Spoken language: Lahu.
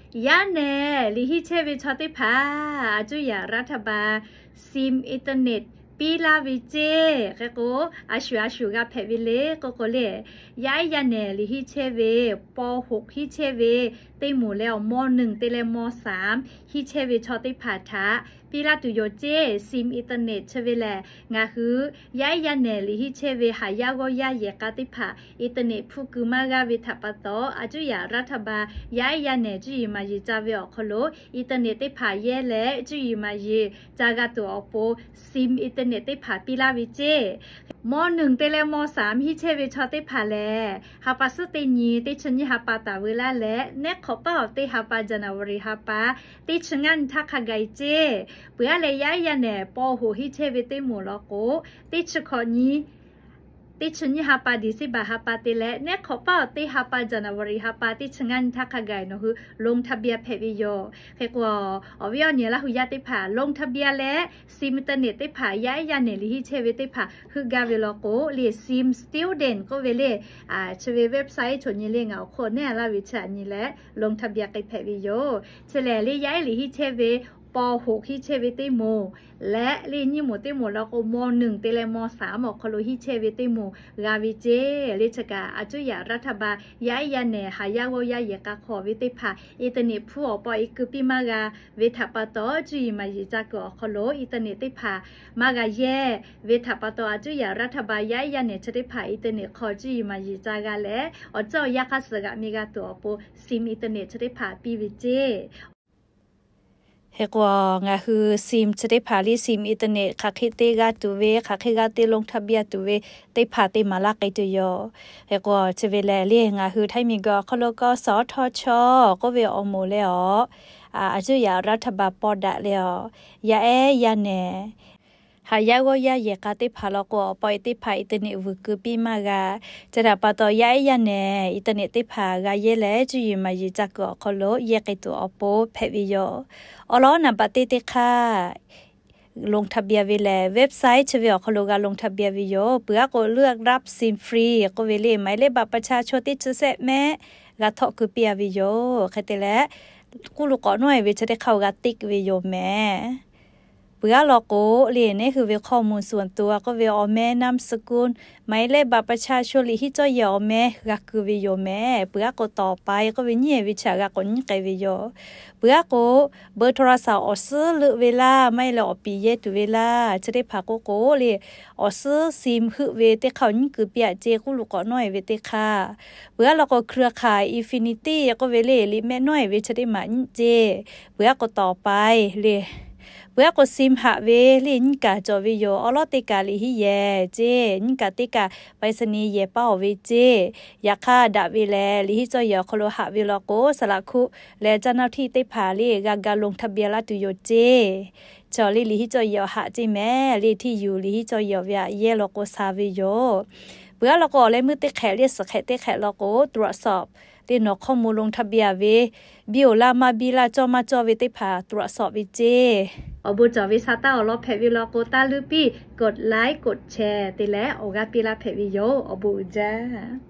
Yaˇ nehˬ liꞈ henˇ chehˇ ve chaw teˇ hpaˍ, a cuˇ yaꞈ รัฐบาล sim internet piˇ laˇ ve ceˇ. Hk'e k'o, a shuˍ a shuˍ g'a hpehꞈ ve le k'oˆ k'o le, yaˇ ehˉ yaˇ nehˬ liꞈ henˇ chehˇ ve, ป.หก henˇ chehˇ ve teˇ moˍ leh awˬ ม.หนึ่ง te leh ม.สาม henˇ chehˇ ve chaw teˇ hpaˍ htaꞈ piˇ laˇ tuˬ yoˬ ceˇ. Sim internet chi ve lehˬ, ngaˬ hui yaˇ ehˉ yaˇ nehˬ liꞈ henˇ chehˇ ve haˍ yaˇ g'awˇ yaˇ yehˬ k'a teˇ hpaˍ internet hpuˇ keu maˇ g'a ve htaꞈ pa taw, a cuˇ yaꞈ รัฐบาล yaˇ ehˉ yaˇ nehˬ cuˇ yiˍ maˍ yiˍ ca ve awˬ hk'aw lo internet teˇ hpaˍ yehˇ leh cuˇ yiˍ maˍ yiˍ ca g'a tuˬ awˬ pon sim internet teˇ hpaˍ piˇ laˇ ve ceˇ. ม.หนึ่ง te leh ม.สาม henˇ chehˇ ve chaw teˇ hpaˍ lehˬ, ha pa suhˉ teˇ nyi teˇ chi nyiˇ ha pa taˍ veu laˇ leh, neˉ hk'awꞈ paˉ awˬ teˇ ha pa January ha pa teˇ chi ngaˇ nyi htaˇ hk'a gaˬ e ceˇ. Peuˬ aˉ leh yaˇ ehˉ yaˇ nehˬ ป.หก henˇ chehˇ ve teˇ moˍ law k'o, teˇ chi hkawꞈ nyi teˇ chi nyiˇ ha pa December ha pa te leh, neˉ hk'awꞈ paˉ awˬ teˇ ha pa January ha pa teˇ chi ngaˇ nyi htaˇ hk'a gaˬ e nawˬ hui ลงทะเบียน hpehꞈ ve yoˬ. Hk'e k'o, awˬ viˉ awˬ nyi Laˇ hu yaˇ teˇ hpaˍ ลงทะเบียน leh sim internet teˇ hpaˍ yaˇ ehˉ yaˇ nehˬ liꞈ henˇ chehˇ ve teˇ hpaˍ heuˆ gaˇ ve law k'o, le sim student k'oˆ ve le, chi ve website choˬ nyi le ngaˬ awˬ hk'oˆ neˉ a laˇ ve chi aꞈ nyi leh ลงทะเบียน k'ai hpehꞈ ve yoˬ. Chi lehˬ, le yaˇ ehˉ liꞈ henˇ chehˇ ve ป.หก henˇ chehˇ ve teˇ moˍ leh le nyiˇ moˍ teˇ moˍ law k'o, ม.หนึ่ง te leh ม.สาม awˬ hk'aw lo henˇ chehˇ ve teˇ moˍ g'a ve ceˇ. Le chi kaꞈ, a cuˇ yaꞈ รัฐบาล yaˇ ehˉ yaˇ nehˬ haˍ yaˇ g'awˇ yaˇ yehˬ k'a hk'aw ve teˇ hpaˍ internet hpuˇ awˬ paw e keu piˇ maˇ g'a ve htaꞈ pa taw, cuˇ yiˍ maˍ yiˍ ca kuiˬ awˬ hk'aw lo internet teˇ hpaˍ maˇ g'a yehˇ ve htaꞈ pa taw, a cuˇ yaꞈ รัฐบาล yaˇ ehˉ yaˇ nehˬ chi teˇ hpaˍ internet hk'aw cuˇ yiˍ maˍ yiˍ ca g'a leh, awˬ ceuˬ awˬ yanˇ hk'aˇ suh g'aꞈ mi g'a tuˬ awˬ pon sim internet chi teˇ hpaˍ piˇ ve ceˇ. Hk'e k'o, ngaˬ hui sim chi teˇ hpaˍ le sim internet hk'aˬ hk'e te g'a tuˬ ve, hk'aˬ hk'e g'a te ลงทะเบียน tuˬ ve teˇ hpaˍ te maˍ laˇ k'ai tuˬ yoˬ. Hk'e k'o, chi ve lehˬ le ngaˬ hui Htaiˇ miˬguiˬ awˬ hk'aw lo กสทช k'oˆ ve awˬ moˍ leh awˬ, a cuˇ yaꞈ รัฐบาล paw daꞈ leh awˬ, yaˇ ehˉ yaˇ nehˬ haˍ yaˇ g'awˇ yaˇ yehˬ k'a teˇ hpaˍ law k'o, awˬ paw e teˇ hpaˍ internet vuiˬ keu piˇ maˇ g'a. Chi htaꞈ pa taw, yaˇ ehˉ yaˇ nehˬ internet teˇ hpaˍ g'a yehˇ leh cuˇ yiˍ maˍ yiˍ ca kuiˬ awˬ hk'aw lo yehˇ k'ai tuˬ awˬ pon hpehꞈ ve yoˬ. Awˬ lawn naˍ baꞈ teˇ teˇ hk'aˇ ลงทะเบียน ve lehˬ, website chi ve awˬ hk'aw lo g'a ลงทะเบียน ve yoˬ. Peuˬ aˉ k'o เลือกรับซิมฟรี k'oˆ ve le, หมายเลขบัตรประชาชน teˇ chi sehˆ mehˆ g'a htawˆ keu piˇ a ve yoˬ. Hk'e te leh, kuˇ lo k'awꞈ nawˉ e ve chi teˇ hk'aˇ g'a tiˆ ve yoˬ mehˍ. Peuˬ aˉ law k'o, le neˉ hui ve ข้อมูลส่วนตัว k'oˆ ve awˬ meh นามสกุล หมายเลขบัตรประชาชน liꞈ hiˉ cawˇ yehˬ awˬ meh g'a keu ve yoˬ mehˍ. Peuˬ aˉ k'o ต่อไป k'oˆ ve nyiˉ e ve chi htaꞈ g'a k'awꞈ nyiˉ k'ai ve yoˬ. Peuˬ aˉ k'o, เบอร์โทรศัพท์ awˬ suhˉ leuˆ ve laˇ, maˇ heˆ leh awˬ piˍ yehˇ tuˬ ve laˇ, chi teˇ hpaˍ k'oˆ k'o le, awˬ suhˉ ซิม heuˆ ve teˇ hk'aˇ awˬ nyiˉ keu piˇ aꞈ ceˇ, kuˇ lo k'awꞈ nawˉ e ve teˇ hk'aˇ. Peuˬ aˉ law k'o, เครือข่าย Infinity k'oˆ ve le, liꞈ mehˆ nawˉ e ve chi teˇ maˬ nyiˉ ceˇ. Peuˬ aˉ k'o ต่อไป le, peuˬ aˉ k'o ซิม haꞈ ve le nyiˇ kaˬ cawˬ ve yoˬ. Awˉ lawˉ teˇ kaˬ liꞈ hiˉ yehˬ ceˇ, nyiˇ kaˬ teˇ kaˬ ไปรษณีย์ yehˬ paˇ-oˬ ve ceˇ. Yaꞈ hk'aˇ daꞈ ve lehˬ, liꞈ hiˉ cawˇ yehˬ awˬ hk'aw lo haꞈ ve law k'o, สำนักงาน leh เจ้าหน้าที่ teˇ hpaˍ le g'a ga ลงทะเบียน laˇ tuˬ yoˬ ceˇ. Chaw le liꞈ hiˉ cawˇ yehˬ awˬ haꞈ ceˇ mehˍ le, ที่อยู่ liꞈ hiˉ cawˇ yehˬ awˬ ve aꞈ yehˇ law k'o sha ve yoˬ. Peuˬ aˉ law k'o, awˬ leh meuˇ teˇ hk'ehꞈ le suhˍ hk'ehꞈ teˇ hk'ehꞈ law k'o, ตรวจสอบ le nawˬ ข้อมูล ลงทะเบียน ve biˇ-oˬ laˇ maˇ biˇ laˇ cawˇ maˇ cawˇ ve teˇ hpaˍ ตรวจสอบ ve ceˇ. Awˬ bon cawˬ ve sha taˇ awˬ lawn hpehꞈ ve law k'o, taˇ luˇ piˇ กดไลค์ กดแชร์ te leh awˬ g'aˇ piˇ laˇ hpehꞈ ve yoˬ. Awˬ bon uiˍ jaˇ.